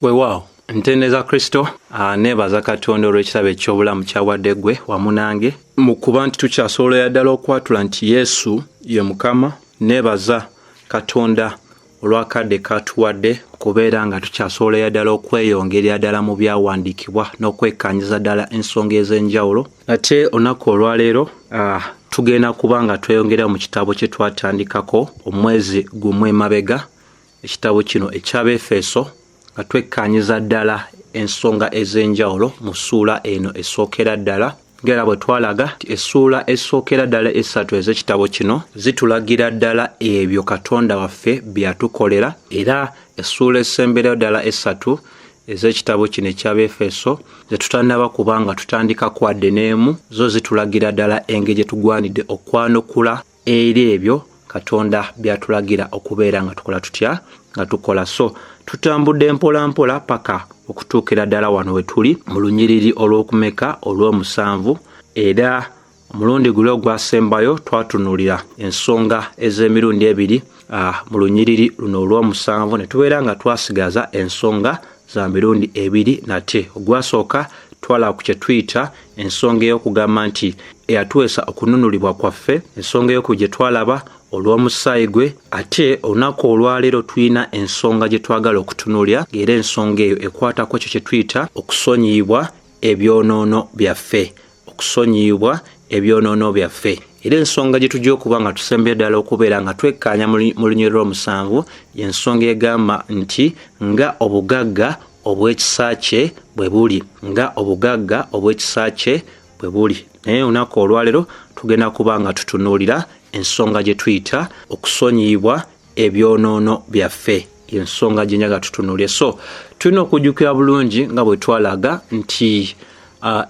Weewaawo, ntendereza Kristo, neebaza Katonda olw'ekirabo eky'obulamu ky'awadde ggwe wamu nange. Mu kuba nti tukyasobolera ddala okwatula nti Yesu ye Mukama, neebaza Katonda olw'akadde k'atuwadde okubeera nga tukyasobolera ddala okweyongerera ddala mu byawandiikibwa n'okwekkaanyiza ddala ensonga ez'enjawulo. Nate olunaku olwaleero tugenda kuba nga tweyongera mu kitabo kye twatandikako omwezi gumu emabega, ekitabo kino eky'Abeefeso, nga twekkaanyiza ddala ensonga ez'enjawulo mu ssuula eno esookera ddala. Ng'era bwe twalaga nti essuula esookera ddala essatu ez'ekitabo kino zitulagira ddala ebyo Katonda waffe bye yatukolera, era essuula esemberayo ddala essatu ez'ekitabo kino eky'Abeefeso ze tutannaba kuba nga tutandika kwadde n'emu, zo zitulagira ddala engeri gye tugwanidde okwanukula eri ebyo Katonda by'atulagira okubeera nga tukola tutya, nga tukola. So tutambudde mpola mpola paka okutuukira ddala wano we tuli mu lunyiriri olw'okumeka, olw'omusanvu. Era omulundi guli ogwasembayo twatunuulira ensonga ez'emirundi ebiri mu lunyiriri luno olw'omusanvu, ne tubeera nga twasigaza ensonga za mirundi ebiri nate. Ogwasooka twalaba ku kye tuyita ensonga ey'okugamba nti eyatuweesa okununulibwa kwaffe, ensonga ey'okubiri gye twalaba olw'omusaayi gwe. Ate olunaku olwaleero tulina ensonga gye twagala okutunuulira, ng'era ensonga eyo ekwatako ekyo kye tuyita okusonyiyibwa ebyonoono byaffe, okusonyiyibwa ebyonoono byaffe. Era ensonga gye tujja okuba nga tusembye ddala okubeera nga twekkaanya mu lunyiriri lw'omusanvu y'ensonga egamba nti nga obugagga obw'ekisa kye bwe buli, nga obugagga obw'ekisa kye bwe buli. Naye olunaku olwaleero tugenda kuba nga tutunuulira ensonga gye tuyita okusonyiyibwa ebyonoono byaffe, ensonga gye njaga tutunuulire. So tulina okujjukira bulungi nga bwe twalaga nti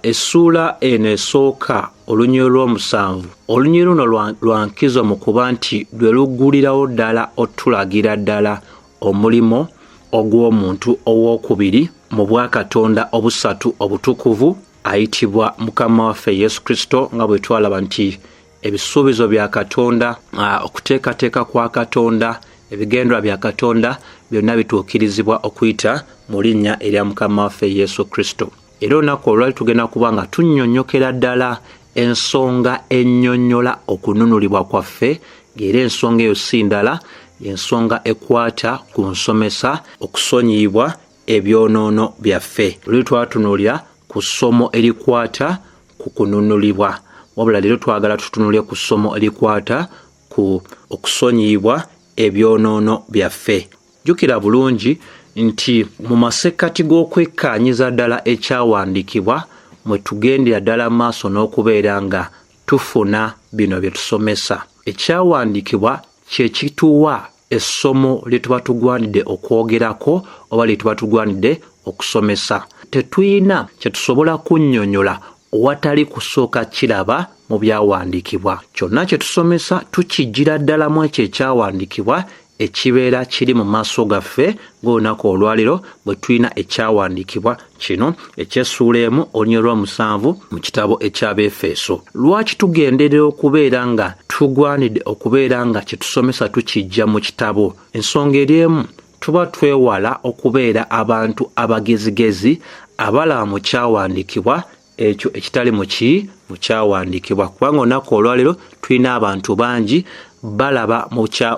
essuula eno esooka, olunyiriri lw'omusanvu, olunyiriri luno lwa nkizo mu kuba nti lwe luggulirawo ddala otulagira ddala omulimo ogw'omuntu ow'okubiri mu bwakatonda obusatu obutukuvu ayitibwa Mukama waffe Yesu Kristo, nga bwe twalaba nti ebisuubizo bya Katonda, okuteekateeka kwa Katonda, ebigendererwa bya Katonda byonna bituukirizibwa okuyita mu linnya erya Mukama waffe Yesu Kristo. Era olunaku olwali tugenda kuba nga tunnyonnyokera ddala ensonga ennyonnyola okununulibwa kwaffe, ng'era ensonga eyo si ndala, y'ensonga ekwata ku nsomesa okusonyiyibwa ebyonoono byaffe. Luli twatunuulira ku ssomo erikwata ku kununulibwa, wabula leero twagala tutunule ku ssomo erikwata ku okusonyiyibwa ebyonoono byaffe. Jjukira bulungi nti mu masekkati g'okwekkaanyiza ddala ekyawandiikibwa mwe tugendera ddala maaso n'okubeera nga tufuna bino bye tusomesa. Ekyawandiikibwa kye kituwa essomo lye tuba tugwanidde okwogerako oba lye tuba tugwanidde okusomesa. Tetulina kye tusobola kunnyonnyola owatali kusooka kiraba mu byawandiikibwa. Kyonna kye tusomesa tukijjira ddala mu ekyo ekyawandiikibwa ekibeera kiri mu maaso gaffe, ng'olunaku olwaleero bwe tulina ekyawandiikibwa kino eky'essuula emu olunyiriri lw'omusanvu mu kitabo eky'Abeefeso. Lwaki tugenderera okubeera nga tugwanidde okubeera nga kye tusomesa tukijja mu kitabo? Ensonga eri emu, tuba twewala okubeera abantu abagezigezi abalaba mu kyawandiikibwa ekyo ekitali mu ki mu kyawandiikibwa, kubanga olunaku olwaleero tulina abantu bangi balaba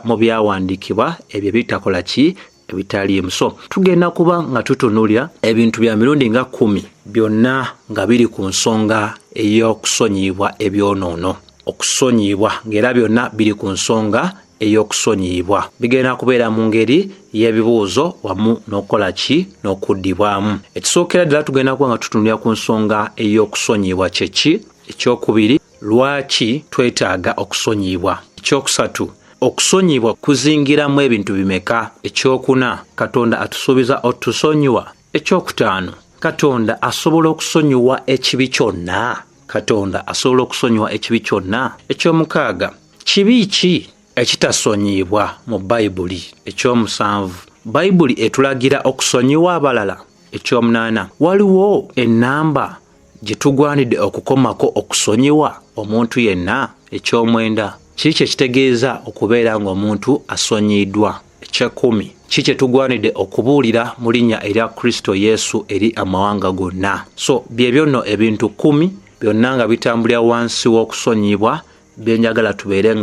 mu byawandiikibwa ebyo ebitakola ki, ebitaliimu. So tugenda kuba nga tutunuulira ebintu bya mirundi nga 10, byonna nga biri ku nsonga ey'okusonyiyibwa ebyonoono, okusonyiyibwa, ng'era byonna biri ku nsonga ey'okusonyiyibwa. Bigenda kubeera mu ngeri y'ebibuuzo wamu n'okukola ki, n'okuddibwamu. Ekisookera ddala tugenda kuba nga tutunuulira ku nsonga ey'okusonyiyibwa kye ki. Ekyokubiri, lwaki twetaaga okusonyiyibwa. Ekyokusatu, okusonyiyibwa kuzingiramu ebintu bimeka. Ekyokuna, Katonda atusuubiza otusonyiwa. Ekyokutaano, Katonda asobola okusonyiwa ekibi kyonna. Katonda asobola okusonyiwa ekibi kyonna. Ekyomukaaga, kibi ki ekitasonyiyibwa mu Bayibuli? Ekyomusanvu, Bayibuli etulagira okusonyiwa abalala. Ekyomunaana, waliwo ennamba gye tugwanidde okukomako okusonyiwa omuntu yenna? Ekyomwenda, kiki kye kitegeeza okubeera ng'omuntu asonyiyiddwa? Ekyekumi, ki kye tugwanidde okubuulira mu linnya erya Kristo Yesu eri amawanga gonna? So bye byonno ebintu 10 byonna nga bitambulira wansi w'okusonyiyibwa byenjagala tubeere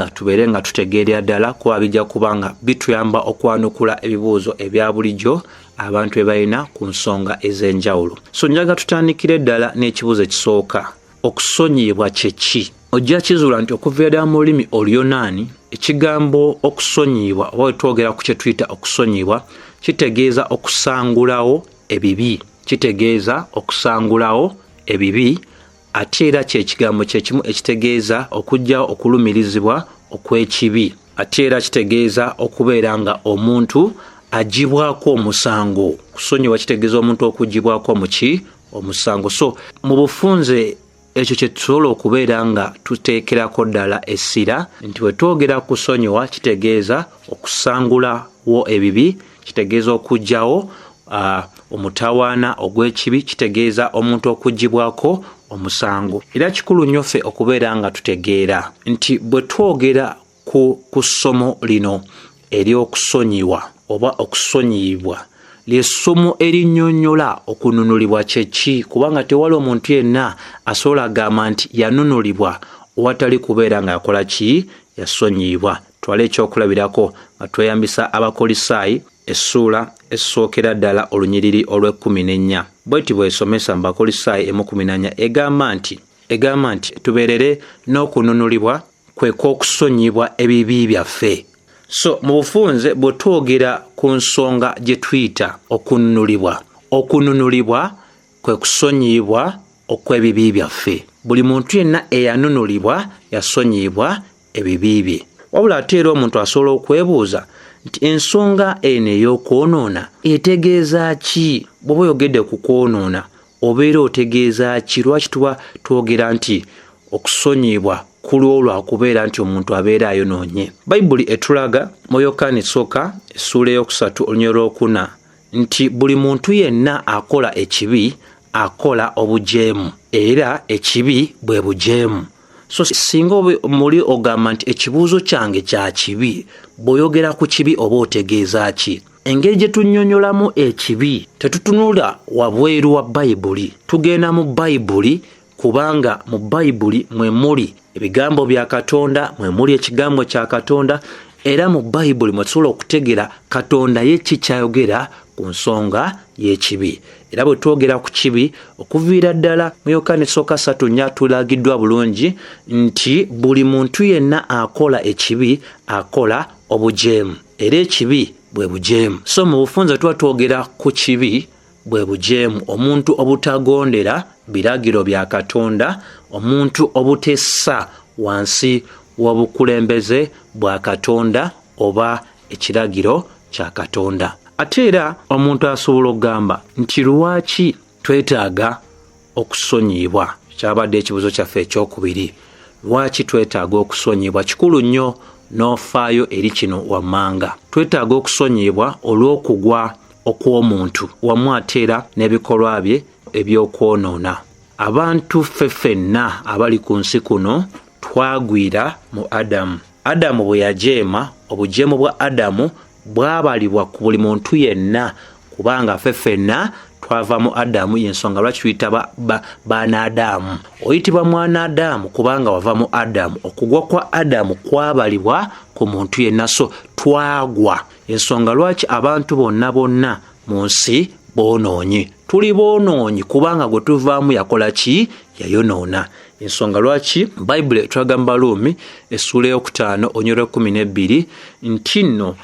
nga tutegeerera ddala, kuba bijja kuba nga bituyamba okwanukula ebibuuzo ebya bulijjo abantu bye balina ku nsonga ez'enjawulo. So njagala tutandikire ddala n'ekibuuzo ekisooka, okusonyiyibwa kye ki? Ojja kizuula nti okuviira ddala mu lulimi Oluyonaani, ekigambo okusonyiyibwa oba bwe twogera ku kye tuyita okusonyiyibwa kitegeeza okusangulawo ebibi, kitegeeza okusangulawo ebibi. Ate era kye kigambo kye kimu ekitegeeza okuggyawo okulumirizibwa okw'ekibi. Ate era kitegeeza okubeera nga omuntu aggyibwako omusango. Kusonyiwa kitegeeza omuntu okuggyibwako muki? Omusango. So mu bufunze ekyo kye tusobola okubeera nga tuteekerako ddala essira nti bwe twogera kusonyiwa kitegeeza okusangulawo ebibi, kitegeeza okuggyawo omutawaana ogw'ekibi, kitegeeza omuntu okuggyibwako omusango. Era kikulu nnyo ffe okubeera nga tutegeera nti bwe twogera ku ssomo lino ery'okusonyiwa oba okusonyiyibwa, ly'essomo erinnyonnyola okununulibwa kye ki, kubanga tewali omuntu yenna asobola agamba nti yanunulibwa owatali kubeera nga yakola ki? Yasonyiyibwa. Twale ekyokulabirako nga tweyambisa Abakolisaayi essuula esookera ddala olunyiriri olw'ekkumi n'ennya. Bw'eti bw'esomesa mu Bakolisaayi 14 egamba nti tubeerere n'okununulibwa kwe kw'okusonyiyibwa ebibi byaffe. So mu bufunze bwe twogera ku nsonga gye tuyita okununulibwa, okununulibwa kwe kusonyiyibwa okw'ebibi byaffe. Buli muntu yenna eyanunulibwa yasonyiyibwa ebibi bye. Wabula ate era omuntu asobola okwebuuza nti ensonga eno ey'okwonoona etegeeza ki? Bw'oba oyogedde ku kwonoona obeera otegeeza ki? Lwaki tuba twogera nti okusonyiyibwa kulwo lwakubeera nti omuntu abeera ayonoonye? Bayibuli etulaga mu Yokaana esooka essuula 3 olunyiriri olwokuna nti buli muntu yenna akola ekibi akola obujeemu, era ekibi bwe bujeemu. So singa muli ogamba nti ekibuuzo kyange kya kibi, bw'oyogera ku kibi oba otegeeza ki? Engeri gye tunnyonnyolamu ekibi tetutunula wabweru wa Bayibuli, tugenda mu Bayibuli, kubanga mu Bayibuli mwe muli ebigambo bya Katonda, mwe muli ekigambo kya Katonda, era mu Bayibuli mwe tusobola okutegeera Katonda ye ki ky'ayogera ku nsonga y'ekibi. Era bwe twogera ku kibi, okuviira ddala mu Yokaana esooka 3:4 tulagiddwa bulungi nti buli muntu yenna akola ekibi akola obujeemu, era ekibi bwe bujeemu. So mu bufunze tuba twogera ku kibi bwe bujeemu, omuntu obutagondera biragiro bya Katonda, omuntu obutessa wansi w'obukulembeze bwa Katonda oba ekiragiro kya Katonda. Ate era omuntu asobola okugamba nti lwaki twetaaga okusonyiyibwa? Kyabadde ekibuuzo kyaffe ekyokubiri, lwaki twetaaga okusonyiyibwa? Kikulu nnyo n'ofaayo eri kino wammanga. Twetaaga okusonyiyibwa olw'okugwa okw'omuntu wamu ate era n'ebikolwa bye eby'okwonoona. Abantu ffe ffenna abali ku nsi kuno twagwira mu Adamu. Adamu bwe yajeema, obujeemu bwa Adamu bwabalibwa ku buli muntu yenna, kubanga ffe ffenna twava mu Adamu. Y'ensonga lwaki tuyita baana Adamu. Oyitibwa mwana Adamu kubanga wava mu Adamu. Okugwa kwa Adamu kwabalibwa ku muntu yenna, so twagwa. Ensonga lwaki abantu bonna bonna mu nsi boonoonyi. Tuli boonoonyi kubanga gwe tuvaamu yakola ki? Yayonoona. Ensonga lwaki Bayibuli etulaga mu Baruumi essuula 5 olunyiriri 12 nti nno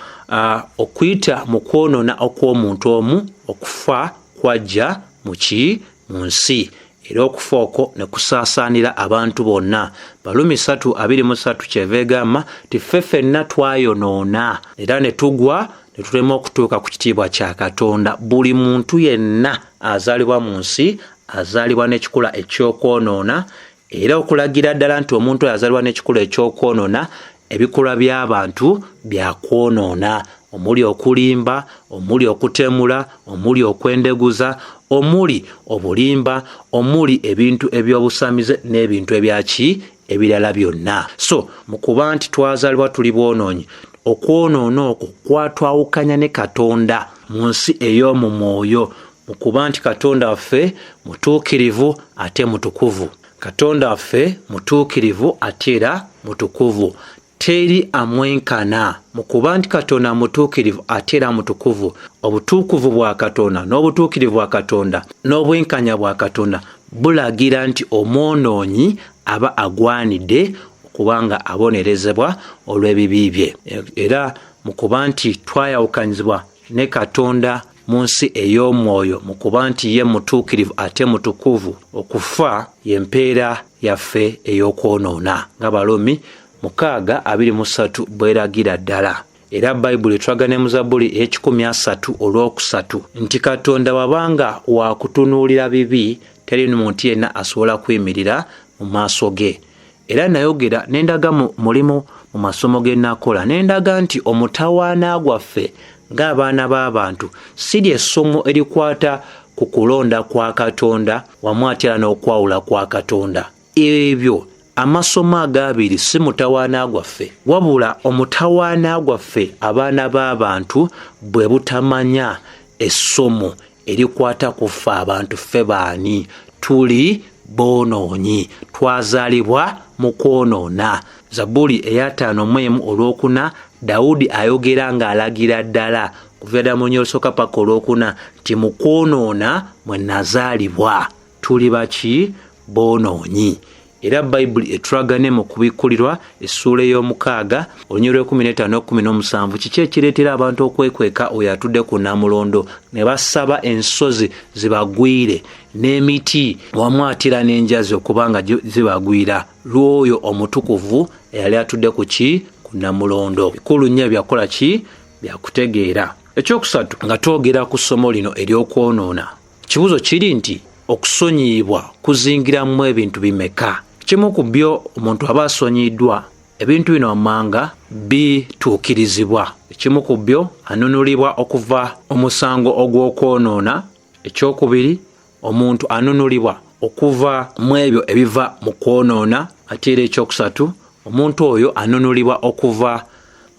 okuyita mu kwonoona okw'omuntu omu okufa kwajja mu ki? Mu nsi, era okufa okwo ne kusaasaanira abantu bonna. Baruumi 3:23 kyeva egamba nti ffe ffenna twayonoona era ne tugwa ne tulema okutuuka ku kitiibwa kya Katonda. Buli muntu yenna azaalibwa mu nsi azaalibwa n'ekikula eky'okwonoona, era okulagira ddala nti omuntu oyo azaalibwa n'ekikula eky'okwonoona, ebikolwa by'abantu bya kwonoona, omuli okulimba, omuli okutemula, omuli okwendeguza, omuli obulimba, omuli ebintu eby'obusamize n'ebintu ebyaki ebirala byonna. So mu kuba nti twazaalibwa tuli boonoonyi, Okwonoona okwo kwatwawukanya ne Katonda mu nsi ey'omu mwoyo, mu kuba nti Katonda waffe mutuukirivu ate mutukuvu. Katonda waffe mutuukirivu ate era mutukuvu, teri amwenkana. Mu kuba nti Katonda mutuukirivu ate era mutukuvu, obutuukuvu bwa Katonda n'obutuukirivu bwa Katonda n'obwenkanya bwa Katonda bulagira nti omwonoonyi aba agwanidde okuba nga abonerezebwa olw'ebibi bye. Era mu kuba nti twayawukanyizibwa ne Katonda mu nsi ey'omwoyo, mu kuba nti ye mutuukirivu ate mutukuvu, okufa y'empeera yaffe ey'okwonoona, nga Baruumi 6:23 bweragira ddala. Era Bayibuli etulaga ne mu Zabbuli ey'ekikumi asatu olwokusatu nti Katonda bw'abanga wakutunuulira bibi, teri muntu yenna asobola kuyimirira mu maaso ge. Era nayogera ne ndaga mu mulimu mu masomo ge nakola, ne ndaga nti omutawaana gwaffe ng'abaana b'abantu si ly'essomo erikwata ku kulonda kwa Katonda wamu ate era n'okwawula kwa Katonda. Ebyo amasomo ag'abiri si mutawaana gwaffe, wabula omutawaana gwaffe abaana b'abantu bwe butamanya essomo erikwata ku ffe abantu. Ffe baani? Tuli boonoonyi, twazaalibwa mu kwonoona. Zabbuli ey'ataano mu emu olwokuna, Dawudi ayogera ng'alagira ddala kuva ddala mu lunyiriri olusooka paka olwokuna nti mu kwonoona mwe nazaalibwa. Tuli baki? Boonoonyi. Era Bayibuli etulaga ne mu Kubikkulirwa essuula ey'omukaaga olunyiriri lw'ekumi n'ettaano n'ekumi n'omusanvu kiki ekireetera abantu okwekweka oyo atudde ku nnamulondo, ne basaba ensozi zibagwire n'emiti wamu ate era n'enjazi okuba nga zibagwira lw'oyo omutukuvu eyali atudde ku ki? Ku nnamulondo. Bikulu nnyo byakukola ki? Byakutegeera. Ekyokusatu, nga twogera ku ssomo lino ery'okwonoona, ekibuuzo kiri nti okusonyiyibwa kuzingiramu ebintu bimeka? Kimu ku byo, omuntu aba asonyiyiddwa, ebintu bino wammanga bituukirizibwa. Ekimu ku byo, anunulibwa okuva omusango ogw'okwonoona. Ekyokubiri, omuntu anunulibwa okuva mu ebyo ebiva mu kwonoona. Ate era ekyokusatu, omuntu oyo anunulibwa okuva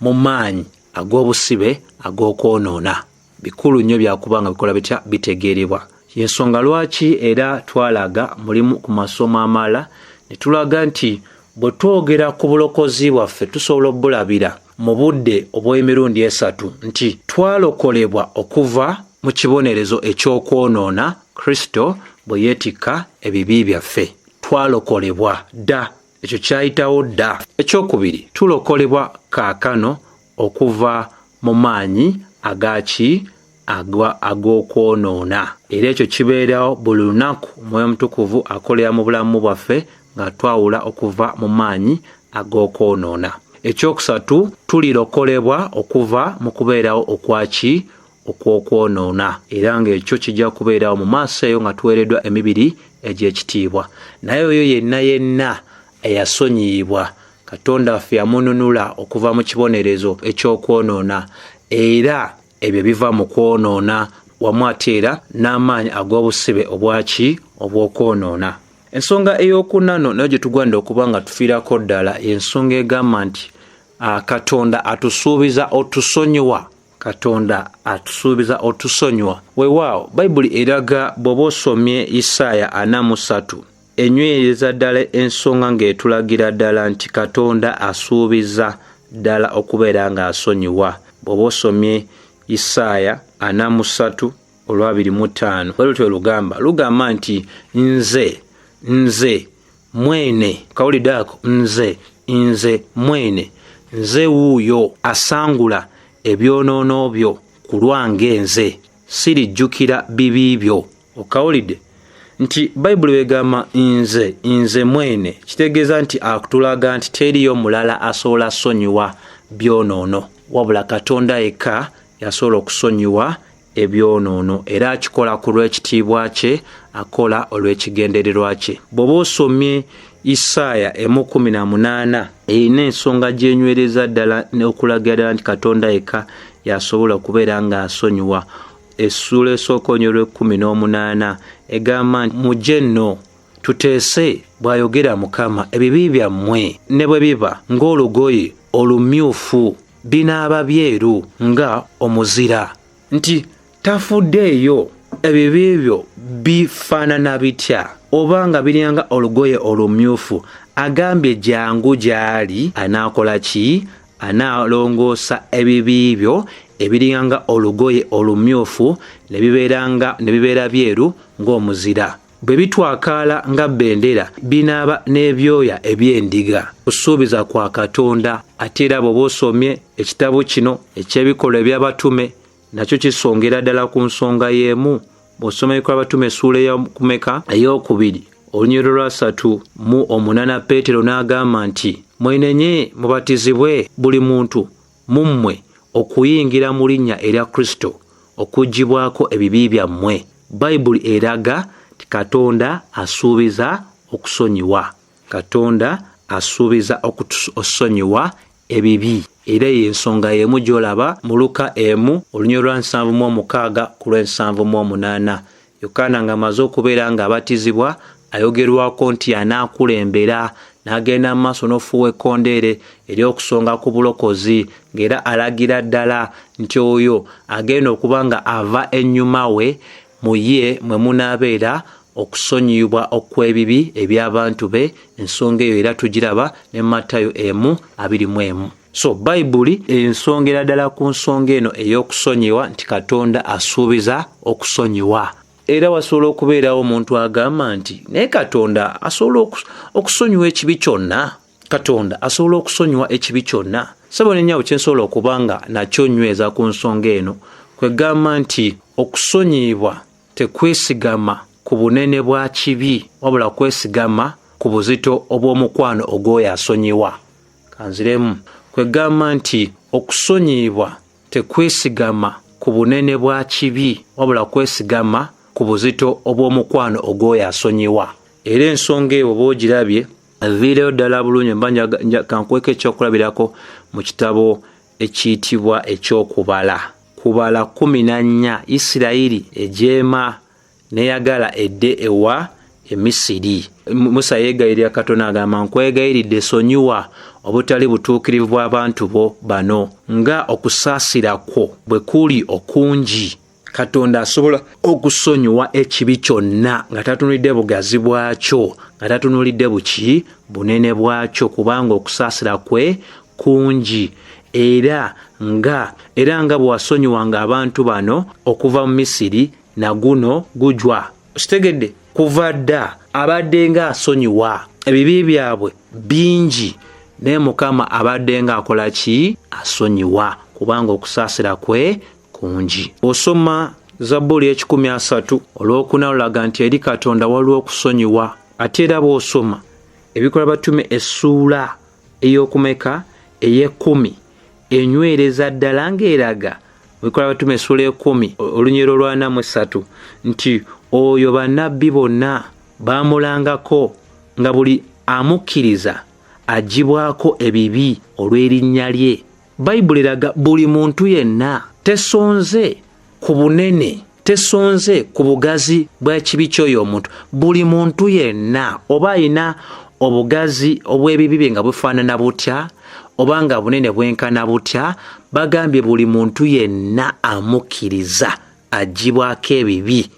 mu maanyi ag'obusibe ag'okwonoona. Bikulu nnyo byakuba nga bikola bitya? Bitegeerebwa. Yensonga lwaki era twalaga mulimu ku masomo amalala ne tulaga nti bwe twogera ku bulokozi bwaffe tusobola obulabira mu budde obw'emirundi esatu, nti twalokolebwa okuva mu kibonerezo eky'okwonoona Kristo bwe yeetikka ebibi byaffe. Twalokolebwa dda, ekyo kyayitawo dda. Ekyokubiri, tulokolebwa kaakano okuva mu maanyi agaki? Ag'okwonoona. Era ekyo kibeerawo buli lunaku. Omwoyo Omutukuvu akolera mu bulamu bwaffe nga twawula okuva mu maanyi ag'okwonoona. Ekyokusatu, tulirokolebwa okuva mu kubeerawo okwaki? Okw'okwonoona. Era ng'ekyo kijja kubeerawo mu maaso eyo nga tuweereddwa emibiri egy'ekitiibwa. Naye oyo yenna yenna eyasonyiyibwa, Katonda waffe yamununula okuva mu kibonerezo eky'okwonoona, era ebyo biva mu kwonoona wamu ate era n'amaanyi ag'obusibe obwaki? Obw'okwonoona. Ensonga ey'okuna no nayo gye tugwanira okuba nga tufiirako ddala, y'ensonga egamba nti Katonda atusuubiza otusonyiwa. Katonda atusuubiza otusonyiwa. Weewaawo, Bayibuli eraga bw'oba osomye Isaaya 43, enywereza ddala ensonga ng'etulagira ddala nti Katonda asuubiza ddala okubeera ng'asonyiwa. Bw'oba osomye Isaaya 43 olwabiri mu ttaano, bwe lutyo lugamba, lugamba nti nze, nze mwene, kawulidde ako, nze, nze mwene, nze wuuyo asangula ebyonoono byo ku lwange nze, sirijjukira bibi byo. Okawulidde nti Bayibuli wegamba nze, nze mwene, kitegeeza nti akutulaga nti teriyo mulala asobola sonyiwa byonoono, wabula Katonda yekka yasobola okusonyiwa ebyonoono, era akikola ku lw'ekitiibwa kye, akola olw'ekigendererwa kye. Bw'oba osomye Isaaya 1:18, erina ensonga gy'enywereza ddala okulagira ddala nti Katonda yekka yasobola okubeera ng'asonyiwa. Essuula esooka olunyiriri lw'ekkumi n'omunaana egamba nti mujje nno tuteese, bw'ayogera Mukama, ebibi byammwe ne bwe biba ng'olugoye olumyufu binaaba byeru nga omuzira. Nti tafuddeeyo ebibi byo bifaanana bitya, oba nga biryanga olugoye olumyufu, agambye jangu gy'ali, anaakola ki? Anaalongoosa ebibi byo ebiringanga olugoye olumyufu ne bibeera byeru ng'omuzira. Bwe bitwakaala nga bendera, binaaba n'ebyoya eby'endiga. Kusuubiza kwa Katonda. Ate era bw'oba osomye ekitabo kino eky'Ebikolwa eby'Abatume, nakyo kisongera ddala ku nsonga y'emu. Bw'osoma Ebikolwa by'Abatume essuula ey'okumeka ey'okubiri olunyiriri lwa 38, Peetero n'agamba nti mwenenye mubatizibwe buli muntu mu mmwe okuyingira mu linnya erya Kristo okuggyibwako ebibi byammwe. Bayibuli eraga nti Katonda asuubiza okusonyiwa. Katonda asuubiza okusonyiwa ebibi. Era eyo ensonga y'emu gy'olaba mu Luka 1 olunyiriri lwa 76 ku lw'ensanvu mu omunaana. Yokaana ng'amaze okubeera ng'abatizibwa, ayogerwako nti anaakulembera n'agenda mu maaso n'ofuuwa ekkondeere ery'okusonga ku bulokozi, ng'era alagira ddala nti oyo agenda okuba nga ava ennyuma we, mu ye mwe munaabeera okusonyiyibwa okw'ebibi eby'abantu be. Ensonga eyo era tugiraba ne Matayo 1:21. So Bayibuli ensongera ddala ku nsonga eno ey'okusonyiwa, nti Katonda asuubiza okusonyiwa. Era wasobola okubeerawo omuntu agamba nti naye Katonda asobola okusonyiwa ekibi kyonna? Katonda asobola okusonyiwa ekibi kyonna? Ssebo ne nnyabo, kyensobola okuba nga nakyo nyweza ku nsonga eno kwegamba nti okusonyiyibwa tekwesigama ku bunene bwa kibi, wabula kwesigama ku buzito obw'omukwano ogw'oyo asonyiwa. Kanziremu, kwegamba nti okusonyiyibwa tekwesigama ku bunene bwa kibi, wabula kwesigama ku buzito obw'omukwano ogw'oyo asonyiwa. Era ensonga eyo bw'oba ogirabye eviireyo ddala bulungi. Mba kankuweko ekyokulabirako mu kitabo ekiyitibwa Ekyokubala, Kubala 14. Isirayiri ejeema neyagala edde ewa Emisiri. Musa yeegayirira Katonda, agamba, nkwegayiridde sonyiwa obutali butuukirivu bw'abantu bo bano, nga okusaasira kwo bwe kuli okungi. Katonda asobola okusonyiwa ekibi kyonna nga tatunulidde bugazi bwakyo, nga tatunulidde buki bunene bwakyo, kubanga okusaasira kwe kungi. Era nga bwe wasonyiwanga abantu bano okuva mu Misiri, naguno gujwa. Okitegedde? Kuva dda abadde nga asonyiwa ebibi byabwe bingi, naye Mukama abadde nga akola ki? Asonyiwa, kubanga okusaasira kwe kungi. Osoma Zabbuli 130 olwokuna, lulaga nti eri Katonda waliwo okusonyiwa. Ate era bw'osoma Ebikolwa Batume essuula ey'okumeka ey'ekumi, enywereza ddala ng'eraga Ebikolwa Batume essuula 10 olunyiriri olwa 43 nti oyo bannabbi bonna baamulangako nga buli amukkiriza aggyibwako ebibi olw'erinnya lye. Bayibuli eraga buli muntu yenna, tesonze ku bunene, tesonze ku bugazi bw'ekibi ky'oyo omuntu. Buli muntu yenna, oba ayina obugazi obw'ebibi bye nga bufaanana butya, oba nga bunene bwenkana butya, bagambye buli muntu yenna amukkiriza aggyibwako ebibi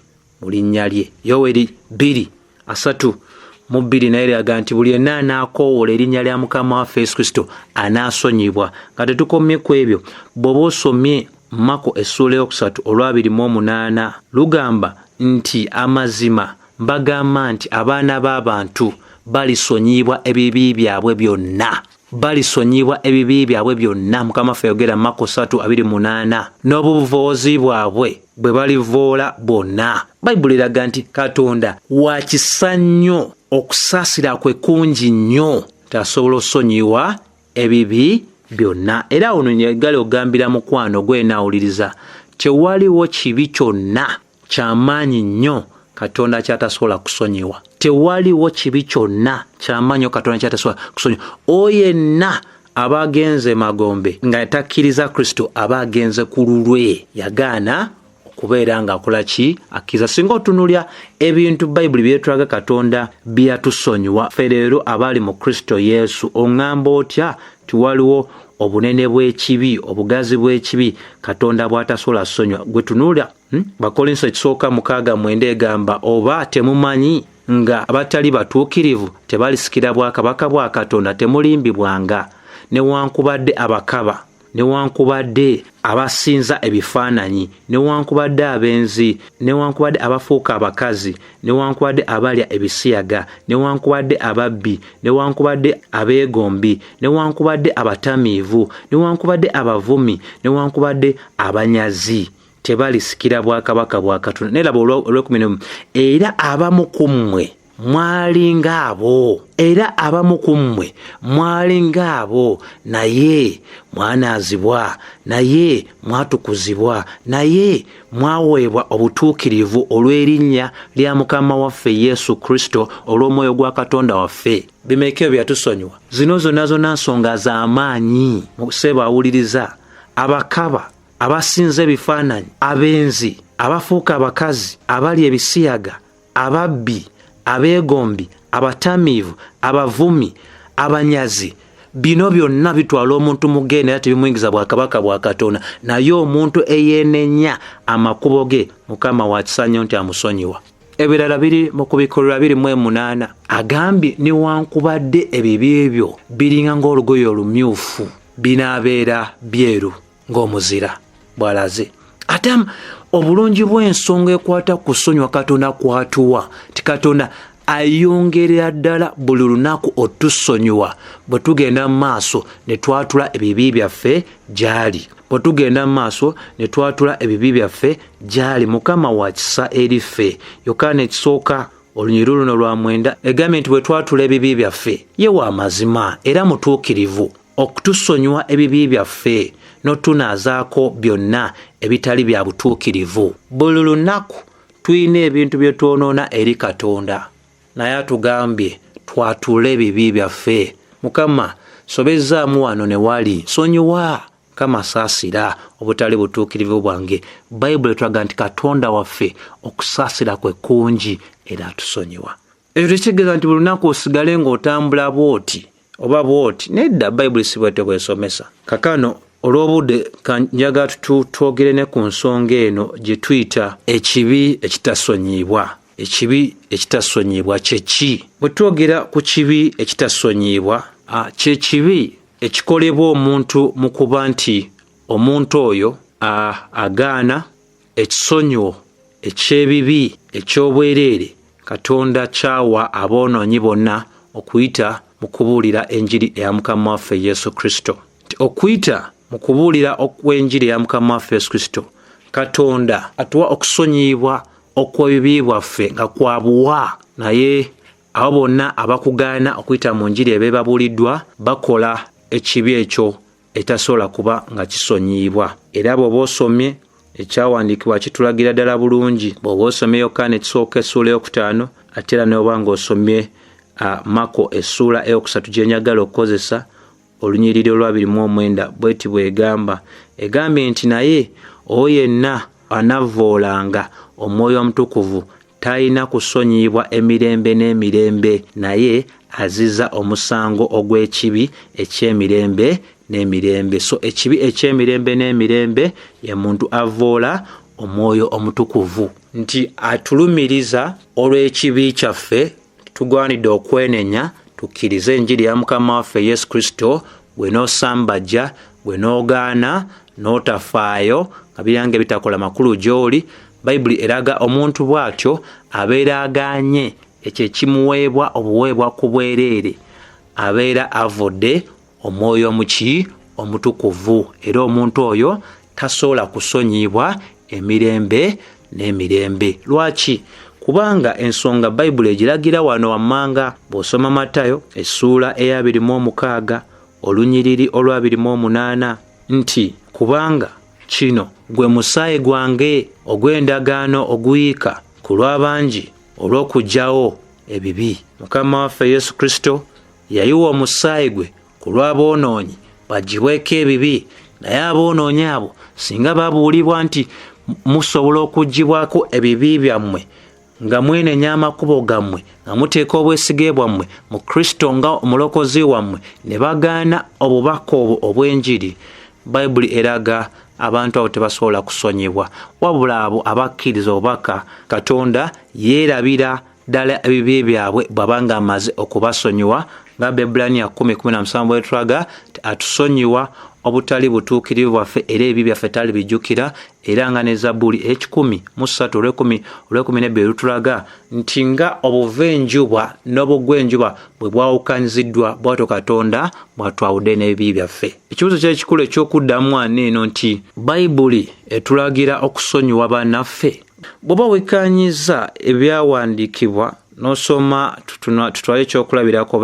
mu linnya lye. Yoweri 2:32 naye eraga nti buli yenna anaakoowoola erinnya lya Mukama waffe Yesu Kristo anaasonyibwa. Nga tetukomye ku ebyo, bw'oba osomye Mako essuula 3 olwa 28, lugamba nti amazima mbagamba nti abaana b'abantu balisonyiyibwa ebibi byabwe byonna, balisonyiyibwa ebibi byabwe byonna. Mukama waffe yogera Mako 3:28, n'obuvoozi bwabwe bwe balivoola bwonna. Bayibuli eraga nti Katonda wa kisa nnyo, okusaasira kwe kungi nnyo, nti asobola osonyiwa ebibi byonna. Era ono njagala ogambira mukwano gwenaawuliriza, tewaliwo kibi kyonna kyamaanyi nnyo Katonda kyatasobola kusonyiwa. Tewaliwo kibi kyonna kyamaanyi nnyo Katonda kyatasobola kusonyiwa. Oyo yenna aba agenze magombe nga takkiriza Kristo aba agenze ku lulwe, yagaana okubeera ng'akola ki? Akkiriza. Singa otunulya ebintu Bayibuli byetulaga Katonda byatusonyiwa ffe leero abaali mu Kristo Yesu, oŋŋamba otya nti waliwo Obunene bw'ekibi, obugazi bw'ekibi Katonda bw'atasobola kusonyiwa. Gwe tunuula, Bakolinso ekisooka 6:9 egamba, oba temumanyi nga abatali batuukirivu tebalisikira bwakabaka bwa Katonda? Temulimbibwanga, newankubadde abakaba, newankubadde abasinza ebifaananyi, newankubadde abenzi, newankubadde abafuuka abakazi, newankubadde abalya ebisiyaga, newankubadde ababbi, newankubadde abeegombi, newankubadde abatamiivu, newankubadde abavumi, newankubadde abanyazi, tebalisikira bwakabaka bwa Katonda. Naye laba olw'ekumi n'emu, era abamu ku mmwe mwali ng'abo, era abamu ku mmwe mwali ng'abo, naye mwanaazibwa, naye mwatukuzibwa, naye mwaweebwa obutuukirivu olw'erinnya lya Mukama waffe Yesu Kristo, olw'omwoyo gwa Katonda waffe. Bimeka ebyo byatusonyiwa? Zino zonna zonna nsonga za maanyi. Sebo awuliriza, abakaba, abasinza ebifaananyi, abenzi, abafuuka abakazi, abalya ebisiyaga, ababbi, abeegombi, abatamiivu, abavumi, abanyazi, bino byonna bitwala omuntu mu ggeyeena era tebimuyingiza bwakabaka bwa Katonda. Naye omuntu eyeenenya amakubo ge, Mukama wa kisa nnyo nti amusonyiwa. Ebirala biri mu Kubikulirwa 28. Agambye newankubadde ebibi byo biringa ng'olugoye olumyufu, binaabeera byeru ng'omuzira, bw'alaze. Ate obulungi bw'ensonga ekwata ku kusonyiwa Katonda kwatuwa, nti Katonda ayongerera ddala buli lunaku otusonyiwa bwe tugenda mu maaso ne twatula ebibi byaffe gy'ali. Bwe tugenda mu maaso ne twatula ebibi byaffe gy'ali, Mukama wa kisa eri ffe. Yokaana ekisooka olunyiriri luno lwa 9 egambye nti bwe twatula ebibi byaffe, ye wa mazima era mutuukirivu okutusonyiwa ebibi byaffe n'otunaazaako byonna ebitali bya butuukirivu. Buli lunaku tulina ebintu bye twonoona eri Katonda, naye atugambye twatule ebibi byaffe. Mukama, sobezzaamu wano ne wali, sonyiwa. Mukama, saasira obutali butuukirivu bwange. Bayibuli etulaga nti Katonda waffe okusaasira kwe kungi era atusonyiwa. Ekyo tekitegeeza nti buli lunaku osigale ng'otambula bw'oti oba bw'oti. Nedda, Bayibuli si bwetyo bw'esomesa. Kaakano olw'obudde njagala twogere ne ku nsonga eno gye tuyita ekibi ekitasonyiibwa. Ekibi ekitasonyiibwa kye ki? Bwe twogera ku kibi ekitasonyiibwa, kye kibi ekikolebwa omuntu mu kuba nti omuntu oyo agaana ekisonyiwo eky'ebibi eky'obwereere Katonda kyawa aboonoonyi bonna okuyita mu kubuulira enjiri eya Mukama waffe Yesu Kristo. Nti okuyita mu kubuulira okw'enjiri eya Mukama waffe Yesu Kristo, Katonda atuwa okusonyiyibwa okw'ebibi bwaffe nga kwa buwa. Naye abo bonna abakugaana okuyita mu njiri ebeebabuuliddwa bakola ekibi ekyo ekitasobola kuba nga kisonyiyibwa. Era bw'oba osomye ekyawandiikibwa kitulagira ddala bulungi. Bw'oba osomye Yokaana ekisooka essuula 5, ate era n'oba ng'osomye Mako essuula 3 gye njagala okukozesa, olunyiriri olwabiri mu omwenda bw'eti bw'egamba. Egambye nti naye oyo yenna anavvoolanga Omwoyo Omutukuvu talina kusonyiyibwa emirembe n'emirembe, naye aziza omusango ogw'ekibi eky'emirembe n'emirembe. So ekibi eky'emirembe n'emirembe ye muntu avvoola Omwoyo Omutukuvu, nti atulumiriza olw'ekibi kyaffe. Tugwanidde okwenenya tukkirize enjiri ya Mukama waffe Yesu Kristo. Gwe n'osambajja, gwe n'ogaana, n'otafaayo nga biranga ebitakola makulu gy'oli, Bayibuli eraga omuntu bw'atyo abeera agaanye ekyo ekimuweebwa obuweebwa ku bwereere, abeera avudde Omwoyo omuki Omutukuvu, era omuntu oyo tasobola kusonyiyibwa emirembe n'emirembe. Lwaki? Kubanga ensonga Bayibuli egiragira wano wammanga. Bw'osoma Matayo essuula 26 olunyiriri olw'28 nti kubanga kino gwe musaayi gwange ogw'endagaano oguyiika ku lw'abangi olw'okuggyawo ebibi. Mukama waffe Yesu Kristo yayiwa omusaayi gwe ku lw'aboonoonyi baggyibweko ebibi. Naye aboonoonyi abo singa babuulibwa nti musobola okuggyibwako ebibi byammwe nga mwenenya amakubo gammwe, nga muteeka obwesige bwammwe mu Kristo nga omulokozi wammwe, ne bagaana obubaka obwo obw'enjiri, Bayibuli eraga abantu abo tebasobola kusonyibwa. Wabula abo abakkiriza obubaka, Katonda yeerabira ddala ebibi byabwe bw'aba nga amaze okubasonyiwa, nga Abaebbulaniya 10:17 bwetulaga nti atusonyiwa obutali butuukirivu bwaffe era ebibi byaffe talibijjukira, era nga ne Zabbuli 103 olw'12 lutulaga nti nga obuva enjuba n'obugwa enjuba bwe bwawukanyiziddwa, bw'atyo Katonda bw'atwawudde n'ebibi byaffe. Ekibuuzo ky'ekikulu eky'okuddamu wano eno nti Bayibuli etulagira okusonyiwa bannaffe. Bw'oba wekkaanyizza ebyawandiikibwa n'osoma, tutwale ekyokulabirako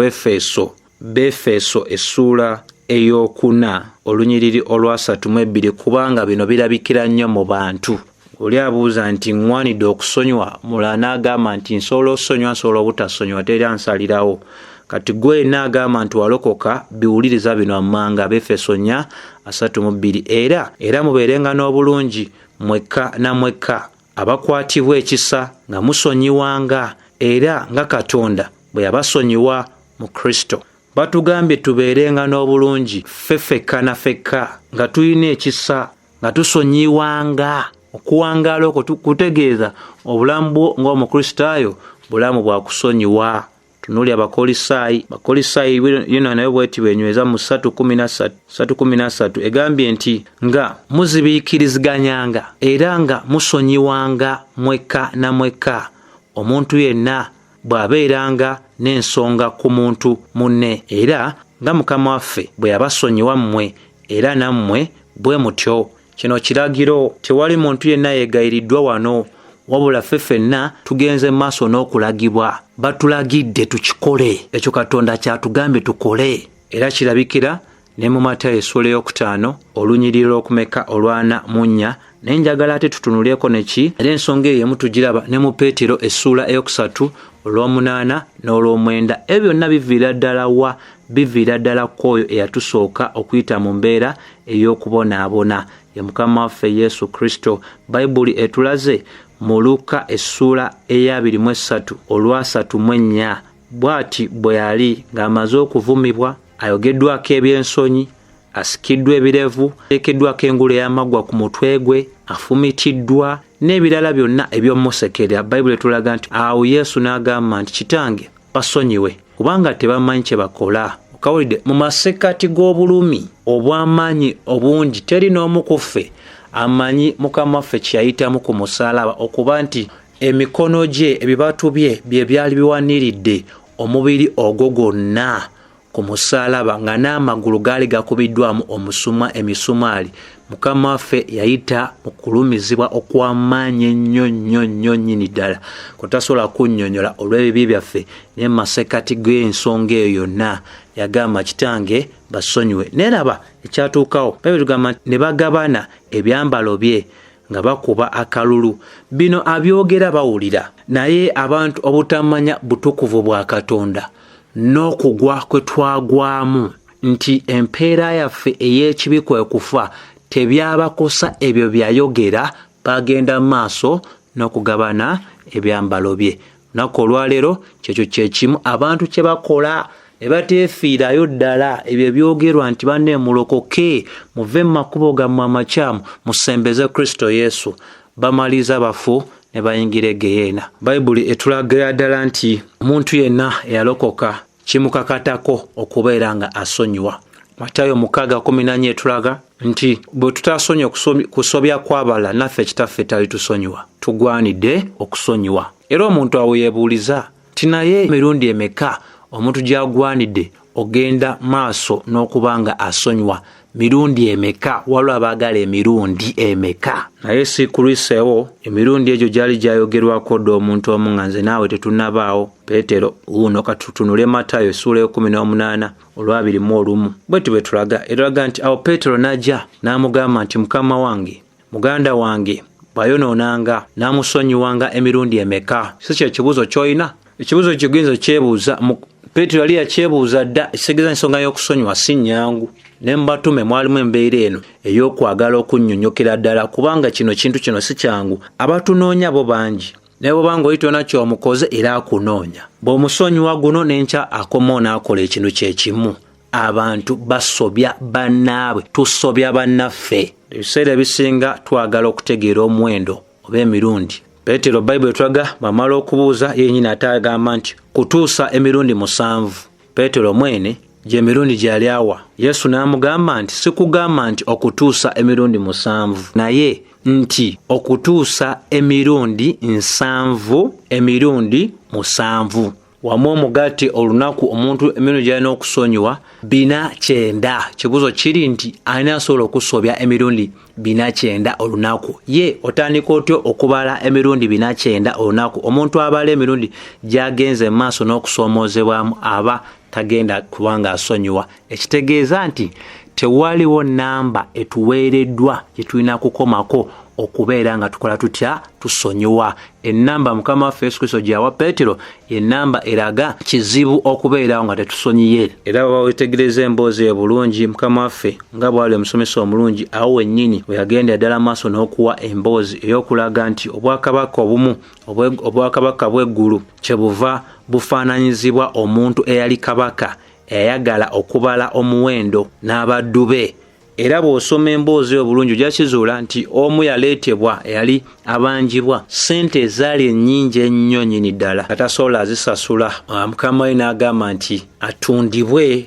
Befeso essuula 4 olunyiriri olwa 32, kubanga bino birabikira nnyo mu bantu. Oli abuuza nti ŋŋwanidde okusonyiwa, mulala n'agamba nti nsobola osonyiwa, nsobola obutasonyiwa, teri ansalirawo. Kati gwe n'agamba nti walokoka, biwuliriza bino wammanga, Abefeso 4:32, era mubeerenga n'obulungi mwekka na mwekka, abakwatibwa ekisa, nga musonyiwanga era nga Katonda bwe yabasonyiwa mu Kristo. Batugambye tubeerenga n'obulungi ffe ffekka na ffekka, nga tulina ekisa, nga tusonyiwanga. Okuwangaala okwo kutegeeza obulamu bwo ng'Omukristaayo bulamu bwa kusonyiwa. Tunuulira Abakolisaayi. Abakolisaayi yonna nayo bw'eti bwenyweza mu 3:13 egambye nti nga muzibiikiriziganyanga era nga musonyiwanga mwekka na mwekka, omuntu yenna bw'abeeranga n'ensonga ku muntu munne, era nga Mukama waffe bwe yabasonyiwa mmwe, era nammwe bwe mutyo. Kino kiragiro, tewali muntu yenna yeegayiriddwa wano, wabula ffe ffenna tugenze maaso n'okulagibwa. Batulagidde tukikole, ekyo Katonda kyatugambye tukole. Era kirabikira ne mu Matayo essuula 5 olunyiriri olw'okumeka 44, naye njagala ate tutunulyeko neki, era ensonga eyo emu tugiraba ne mu Peetero essuula 3 olw'omunaana n'olw'omwenda. Ebyo byonna biviira ddala wa? Biviira ddala ku oyo eyatusooka okuyita mu mbeera ey'okubonaabona, ye Mukama waffe Yesu Kristo. Bayibuli etulaze mu Luka essuula 23 olwa 34, bw'ati bwe yali ng'amaze okuvumibwa, ayogeddwako eby'ensonyi, asikiddwa ebirevu, ateekeddwako engule ey'amaggwa ku mutwe gwe, afumitiddwa n'ebirala byonna eby'omusekerera. Bayibuli etulaga nti awo Yesu n'agamba nti Kitange basonyiwe, kubanga tebamanyi kye bakola. Okawulidde mu masekkati g'obulumi obw'amaanyi obungi, teri n'omu ku ffe amanyi Mukama waffe kye yayitamu ku musaalaba, okuba nti emikono gye, ebibatu bye bye byali biwaniridde omubiri ogwo gwonna ku musaalaba, nga n'amagulu gaali gakubiddwamu emisumaali. Mukama waffe yayita mu kulumizibwa okw'amaanyi ennyo nnyo nnyo nnyini ddala, kutasobola kunnyonnyola olw'ebibi byaffe. Naye mu masekkati g'ensonga eyo yonna yagamba Kitange basonyiwe. Naye laba ekyatuukawo, Bayibuli egamba nti ne bagabana ebyambalo bye nga bakuba akalulu. Bino abyogera bawulira, naye abantu obutamanya butukuvu bwa Katonda n'okugwa kwe twagwamu, nti empeera yaffe ey'ekibi kwe kufa, tebyabakosa ebyo byayogera, bagenda maaso n'okugabana ebyambalo bye. Lunaku olwaleero kyekyo kyekimu abantu kye bakola, ne bateefiirayo ddala ebyo ebyogerwa nti banne mulokoke, muve mu makubo gammwe amakyamu, musembeze Kristo Yesu. Bamaliriza bafu ne bayingira egeyeena. Bayibuli etulagira ddala nti omuntu yenna eyalokoka kimukakatako okubeera nga asonyiwa. Matayo 6:14 etulaga nti bwe tutasonyiwa kusobya kw'abalala, naffe Kitaffe talitusonyiwa. Tugwanidde okusonyiwa. Era omuntu awo yeebuuliza nti naye emirundi emeka omuntu gy'agwanidde ogenda maaso n'okuba nga asonyiwa? Mirundi emeka? Waliwo abaagala emirundi emeka, naye si kulwiseewo. Emirundi egyo gyali gyayogerwako dda omuntu omu nga nze naawe tetunnabaawo, Peetero wuuno. Katutunule Matayo essuula 18 olwa 21, bwe bwe tulaga. Etulaga nti awo Peetero n'ajja n'amugamba nti Mukama wange, muganda wange bw'ayonoonanga n'amusonyiwanga emirundi emeka? Si kye kibuuzo ky'olina? Ekibuuzo kiguyinza okyebuuza. Peetero yali yakyebuuza dda. Ekitegeeza ensonga y'okusonyiwa si nnyangu. Ne mu batume mwalimu embeera eno ey'okwagala okunnyonnyokera ddala, kubanga kino kintu kino si kyangu. Abatunoonya bo bangi. Naye bw'oba ng'oli tolina ky'omukoze era akunoonya. Bw'omusonyiwa guno n'enkya akomawo n'akola ekintu kye kimu. Abantu basobya bannaabwe, tusobya bannaffe. Ebiseera ebisinga twagala okutegeera omuwendo oba emirundi. Peetero Bayibuli etulaga bw'amala okubuuza ye yennyini ate agamba nti kutuusa emirundi 7. Peetero mwene gy'emirundi gy'yali awa. Yesu n'amugamba nti sikugamba nti okutuusa emirundi 7, naye nti okutuusa emirundi 7 emirundi 7. Wamu omugatte olunaku omuntu emirundi gy'alina okusonyiwa 490. Kibuuzo kiri nti ani asobola okusobya emirundi 490 olunaku? Ye otandika otya okubala emirundi 490 olunaku? Omuntu abala emirundi gy'agenze mu maaso n'okusoomoozebwamu aba tagenda kubanga asonyiwa. Ekitegeeza nti tewaliwo namba etuweereddwa gye tulina kukomako okubeera nga tukola tutya tusonyiwa. Ennamba Mukama waffe Yesu Kristo gye yawa Peetero ye nnamba eraga kizibu okubeerawo nga tetusonyiye. Era bw'oba weetegereza emboozi eyo bulungi, Mukama waffe nga bw'ali omusomesa omulungi, awo wennyini we yagendera ddala maaso n'okuwa emboozi ey'okulaga nti obwakabaka obumu obwakabaka bw'eggulu kye buva bufaananyizibwa omuntu eyali kabaka eyayagala okubala omuwendo n'abaddu be. Era bw'osoma emboozi eyo bulungi ojja kizuula nti omu yaleetebwa eyali abanjibwa ssente ezaali ennyingi ennyo nnyini ddala nga tasobola azisasula. Mukama we n'agamba nti atundibwe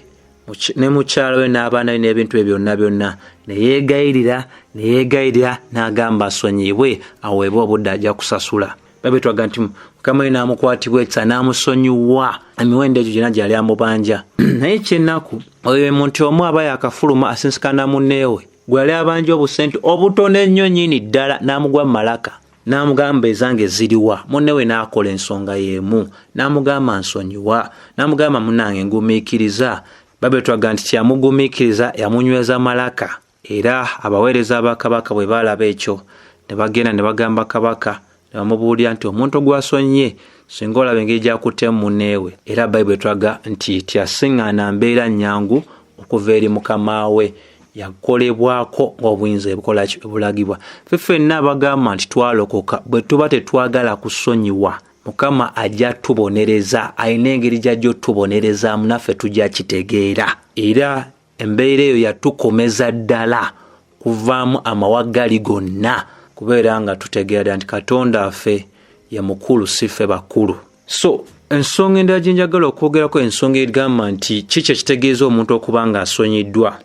ne mukyala we n'abaana be n'ebintu bye byonna byonna. Ne yeegayirira, ne yeegayirira n'agamba asonyiyibwe aweebwe obudde ajja kusasula. Bayibuli etulaga nti Mukama we n'amukwatibwa ekisa n'amusonyiwa emiwendo egyo gyonna gyali amubanja. Naye eky'ennaku oyo muntu omu aba yakafuluma asinsikana munneewe gwe yali abanja obusente obutono ennyo nnyini ddala n'amugwa mu malaka n'amugamba ezange ziriwa. Munnewe n'akola ensonga y'emu n'amugamba nsonyiwa, n'amugamba munnange ngumiikiriza. Bayibuli etulaga nti kyeyamugumiikiriza yamunyweza malaka. Era abaweereza ba kabaka bwe baalaba ekyo ne bagenda ne bagamba kabaka ne bamubuulira nti omuntu gw'asonyiye singa olaba engeri gy'akuttemu munneewe. Era Bayibuli etulaga nti teyasiŋŋaana mbeera nnyangu okuva eri mukama we, yakolebwako ng'obuyinza ebukola ki ebulagibwa. Ffe ffenna abagamba nti twalokoka bwe tuba tetwagala kusonyiwa, Mukama ajja tubonereza, alina engeri gy'ajja otubonerezaamu naffe tujja kitegeera. Era embeera eyo yatukomeza ddala kuvaamu amawaggali gonna kubeera nga tutegeera ddala nti Katonda waffe ye mukulu si ffe bakulu. So ensonga endala gye njagala okwogerako ensonga egamba nti ki kye kitegeeza omuntu okuba ng'asonyiddwa.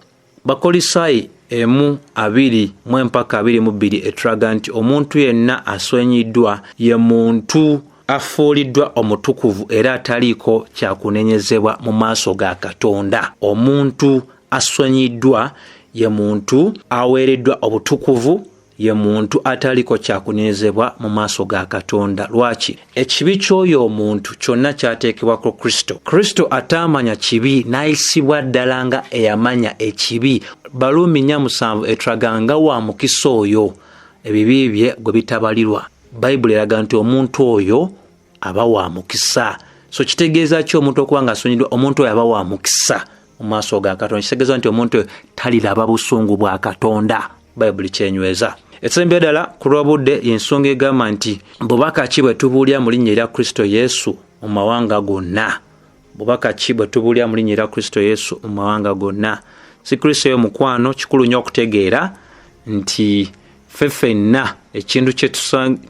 Bakolisaayi 1:20-22 etulaga nti omuntu yenna asonyiddwa ye muntu afuuliddwa omutukuvu era ataliiko kyakunenyezebwa mu maaso ga Katonda. Omuntu asonyiddwa ye muntu aweereddwa obutukuvu, ye muntu ataliiko kyakunenyezebwa mu maaso ga Katonda. Lwaki? Ekibi ky'oyo omuntu kyonna kyateekebwa ku Kristo. Kristo ataamanya kibi n'ayisibwa ddala nga eyamanya ekibi. Baruumi 4:7 etulaga nga wa mukisa oyo ebibi bye gwe bitabalirwa. Bayibuli eraga nti omuntu oyo aba wa mukisa. So kitegeeza ki omuntu okuba ng'asonyiddwa? Omuntu oyo aba wa mukisa mu maaso ga Katonda. Kitegeeza nti omuntu oyo taliraba busungu bwa Katonda. Bayibuli kyenyweza. Ekisembera ddala ku lw'obudde y'ensonga egamba nti bubaka ki bwe tubuulira mu linnya erya Kristo Yesu mu mawanga gonna. Bubaka ki bwe tubuulira mu linnya erya Kristo Yesu mu mawanga gonna. Si Kristo eyo mukwano, kikulu nnyo okutegeera nti ffe ffenna ekintu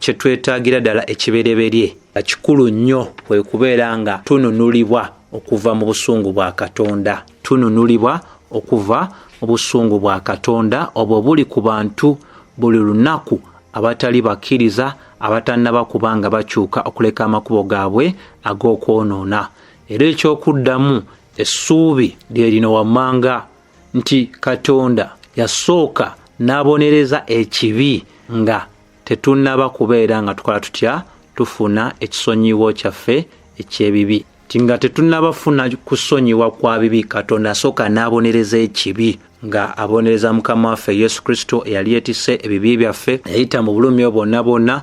kye twetaagira ddala ekibereberye kikulu nnyo kwe kubeera nga tununulibwa okuva mu busungu bwa Katonda. Tununulibwa okuva mu busungu bwa Katonda obwo buli ku bantu buli lunaku abatali bakkiriza abatannaba kuba nga bakyuka okuleka amakubo gaabwe ag'okwonoona. Era eky'okuddamu essuubi lye lino wammanga nti Katonda yasooka n'abonereza ekibi nga tetunnaba kubeera nga tukola tutya tufuna ekisonyiwo kyaffe eky'ebibi. Nti nga tetunnaba funa kusonyiwa kwa bibi, Katonda asooka n'abonereza ekibi nga abonereza Mukama waffe Yesu Kristo eyali yeetisse ebibi byaffe, yayita mu bulumi obwo bwonna bwonna.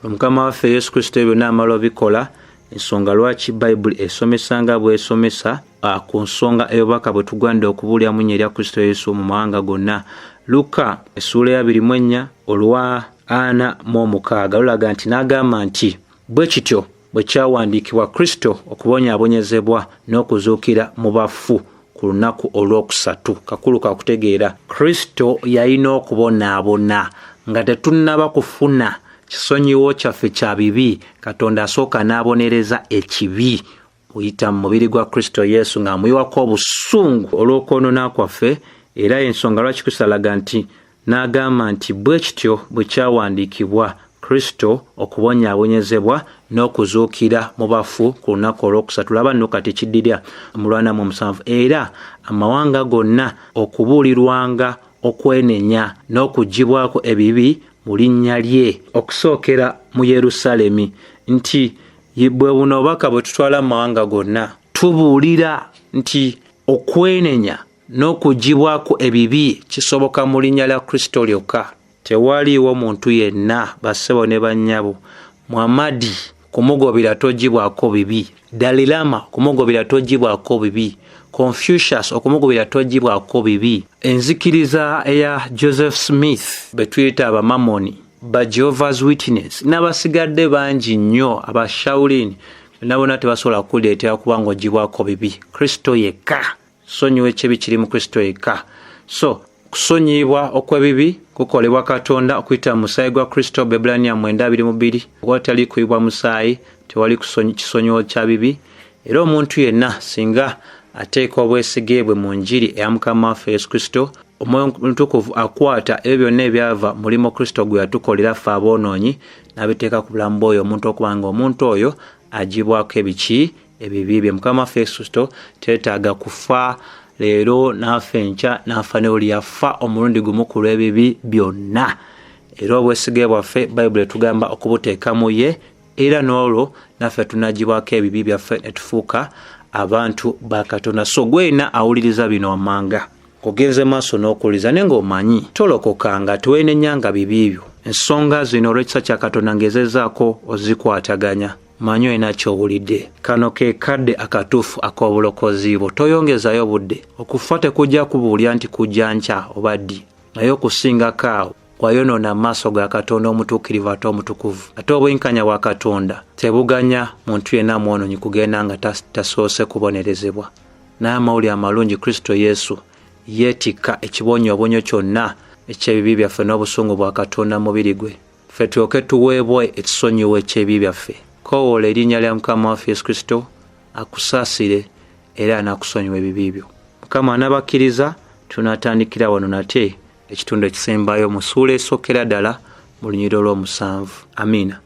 Mukama waffe Yesu Kristo ebyo byonna amala obikola. Ensonga lwaki Bayibuli esomesa nga bw'esomesa ku nsonga ey'obubaka bwe tugwanidde okubuulira mu linnya erya Kristo Yesu mu mawanga gonna. Luka essuula eya 24 olwa 46 lulaga nti n'agamba nti Bwe kityo bwe kyawandiikibwa Kristo okubonyaabonyezebwa n'okuzuukira mu bafu ku lunaku olwokusatu. Kakulu kakutegeera, Kristo yalina okubonaabona nga tetunnaba kufuna kisonyiwo kyaffe kya bibi. Katonda asooka n'abonereza ekibi kuyita mu mubiri gwa Kristo Yesu ng'amuyiwako obusungu olw'okwonoona kwaffe. Era ensonga lwaki Kristo alaga nti n'agamba nti bwe kityo bwe kyawandiikibwa Kristo okubonyaabonyezebwa n'okuzuukira mu bafu ku lunaku olwokusatu. Laba nno kati kiddirya mu 47, era amawanga gonna okubuulirwanga okwenenya n'okuggyibwako ebibi mu linnya lye, okusookera mu Yerusaalemi. Nti bwe buno obubaka bwe tutwala mu mawanga gonna, tubuulira nti okwenenya n'okuggyibwako ebibi kisoboka mu linnya lya Kristo lyokka. Tewaliiwo muntu yenna, bassebo ne bannyabo, Muhammadi kumugobera toggyibwako bibi, Dalai Lama kumugobera toggyibwako bibi, Confucius okumugobera toggyibwako bibi, enzikiriza eya Joseph Smith be tuyita Abamamoni, ba Jehovah's Witness n'abasigadde bangi nnyo, aba Shaolin, nabona tebasobola kuleetera kuba ng'oggyibwako bibi. Kristo yekka, sonyiwa ekibi kiri mu Kristo yekka. So kusonyiyibwa okw'ebibi kukolebwa Katonda okuyita mu musaayi gwa Kristo, Bebbulaniya 9:22. Awatali kuyibwa musaayi tewali kisonyiwo kya bibi. Era omuntu yenna singa ateeka obwesige bwe mu njiri eya Mukama waffe Yesu Kristo, Omwoyo Omutukuvu akwata ebyo byonna ebyava mulimo Kristo gwe yatukolera ffe aboonoonyi n'abiteeka ku bulamu bw'oyo omuntu, okuba nga omuntu oyo aggyibwako ebiki ebibi bye. Mukama waffe Yesu Kristo teetaaga kufa leero n'afa enkya n'afa ne oli, yafa omulundi gumu ku lw'ebibi byonna. Era obwesige bwaffe Bayibuli etugamba okubuteeka mu ye, era n'olwo naffe tunaggyibwako ebibi byaffe ne tufuuka abantu ba Katonda. So gwena awuliriza bino wammanga, ogenze maaso n'okuwuliriza naye ng'omanyi tolokokanga, tewenenyanga bibi byo. Ensonga zino olw'ekisa kya Katonda ng'ezezaako ozikwataganya, manyi olina ky'owulidde. Kano ke kadde akatuufu ak'obulokozi bwo, toyongezayo budde. Okufa tekujja kubuulya nti kujja nkya oba ddi, naye okusingako awo wayonoona amaaso ga Katonda omutuukirivu ate omutukuvu. Ate obwenkanya bwa Katonda tebuganya muntu yenna mwonoonyi kugenda nga tasoose kubonerezebwa. Naye amawulire amalungi, Kristo Yesu yeetikka ekibonyoobonyo kyonna eky'ebibi byaffe n'obusungu bwa Katonda mu mubiri gwe, ffe tulyoke tuweebwe ekisonyiwo eky'ebibi byaffe. Koowoola erinnya lya Mukama waffe Yesu Kristo akusaasire era anaakusonyiwa ebibi byo. Mukama anabakkiriza, tunaatandikira wano nate ekitundu ekisembayo mu ssuula esookera ddala mu lunyiriri olw'omusanvu. Amiina.